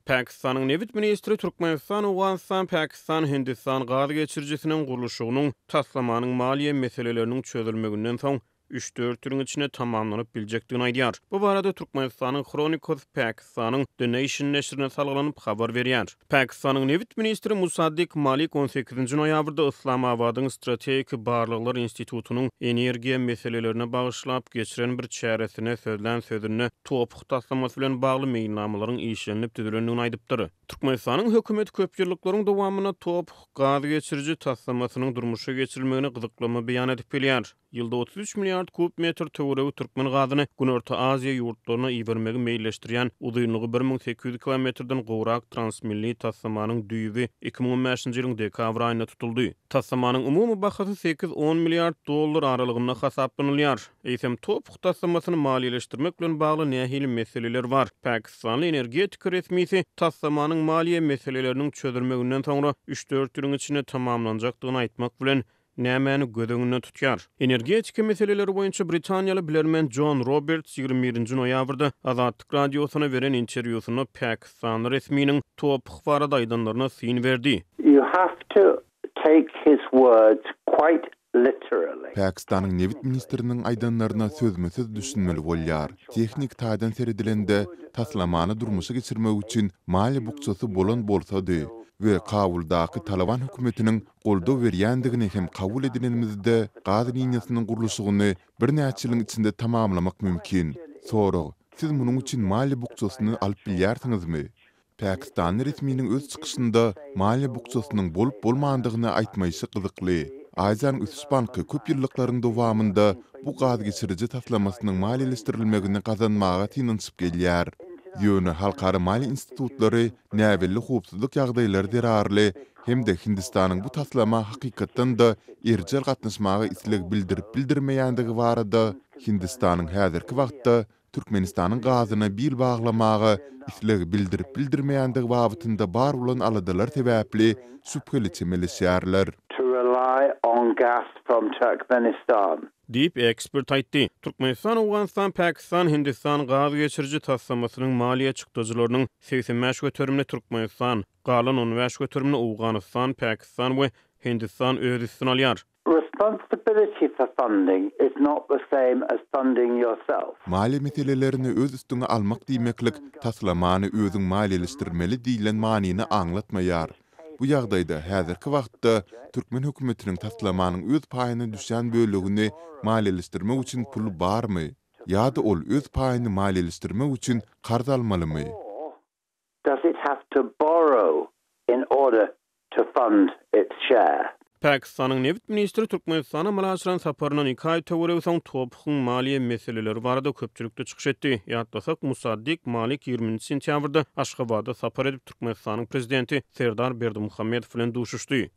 Pakistanyň nebit ministri Türkmenistan, Owganystan, Pakistan, Hindistan gaz geçirijisiniň gurluşygynyň taslamanyň maliýe meseleleriniň çözülmeginden soň üç-dört ýylyň içinde tamamlanyp biljekdigini aýdýar. Bu barada Türkmenistanyň Chronicles Pakistanyň The Nation neşirine salgylanyp habar berýär. Pakistanyň nebit ministri Musaddik Malik on sekizinji noýabrda Yslamabadyň Strategik barlaglar institutynyň energiýa meselelerine bagyşlap geçiren bir çäresinde sözlän sözünde TOPH taslamasy bilen bagly meýilnamalaryň işlenilip düzülendigini aýdypdyr. Türkmenistanyň hökümeti köp ýyllyklaryň dowamynda TOPH gaz geçiriji taslamasynyň durmuşa geçirilmegine gyzyklanma beýan edip gelýär. Ýylda 33 milliard kub metr töweregi türkmen gazyny Günorta Aziýa ýurtlaryna ibermegi meýilleşdirýän uzynlygy 1800 kilometrden gowrak transmilli taslamanyň düýbi 2015-nji ýylyň dekabr aýynda tutuldy. Taslamanyň umumy bahasy sekiz-on milliard dollar aralygynda hasaplanylýar. Eýsem, TOPH taslamasyny maliýeleşdirmek bilen bagly nähili meseleler bar? Pakistanly energetika resmisi taslamanyň maliýe meseleleriniň çözülmeginden soňra üç-dört ýylyň içinde tamamlanjakdygyny aýtmak bilen, nämäni göz öňünde tutýar? Energetika meseleleri boýunça britaniýaly bilermen Jon Roberts 21-nji noýabrda Azatlyk Radiosyna beren interwýusynda pakistanly resminiň TOPH barada aýdanlaryna syn berdi. You have to take his words quite literally. Pakistanyň nebit ministriniň aýdanlaryna sözme-söz düşünmeli bolýar. Tehniki taýdan seredilende, taslamany durmuşa geçirmek üçin maliýe bukjasy bolan bolsady we Kabuldaky Talyban hökümetiniň goldaw berýändigini hem kabul edinenimizde, gaz liniýasynyň gurluşygyny birnäçe ýylyň içinde tamamlamak mümkin. Sorag, Siz munuň üçin maliýe bukjasyny alyp bilýärsiňizmi? Pakistanly resminiň öz çykyşynda maliýe bukjasynyň bolup-bolmandygyny aýtmaýşy gyzykly. Aziýanyň ösüş banky köp ýyllyklaryň dowamynda bu gazgeçiriji taslamasynyň maliýeleşdirilmegini gazanmaga synanyşyp gelýär. Ýöne halkara maliýe institutlary näbelli howpsuzlyk ýagdaýlary zerarly hem-de Hindistanyň bu taslama hakykatdan-da erjel gatnaşmaga isleg bildirip-bildirmeýändigi barada Hindistanyň häzirki wagtda Türkmenistanyň gazyna bil baglamaga isleg bildirip-bildirmeýändigi babatynda bar bolan aladalar sebäpli şübheli çemeleşýärler. To rely on gas from Turkmenistan. Diýip, ekspert aýtdy. Türkmenistan, Owganystan, Pakistan, Hindistan gaz geçiriji taslamasynyň maliýe çykdajylarynyň 85 göterimini Türkmenistan, galan 15 göterimini Owganystan, Pakistan we Hindistan öz üstüne alýar. Responsibility for funding is not the same as funding yourself. Maliýe meselelerini öz üstüňe almak diýmeklik taslamany özüň maliýeleşdirmeli diýlen manyny aňlatmaýar. Bu ýagdaýda häzirki wagtda türkmen hökümetiniň taslamanyň öz paýyna düşýän bölegini maliýeleşdirmek üçin puly barmy? Ýa-da ol öz paýyny maliýeleşdirmek üçin karz almalymy? Or does it have to borrow in order to fund its share? Pakistanyň nebit ministri Türkmenistana amala aşyran saparyndan iki aý töweregi soň TOPH-yň maliýe meseleleri barada köpçülikde çykyş etdi. Ýatlasak, Musaddik Malik ýigriminji sentýabrda Aşgabada sapar edip, Türkmenistanyň Prezidenti Serdar Berdimuhamedow bilen duşuşdy.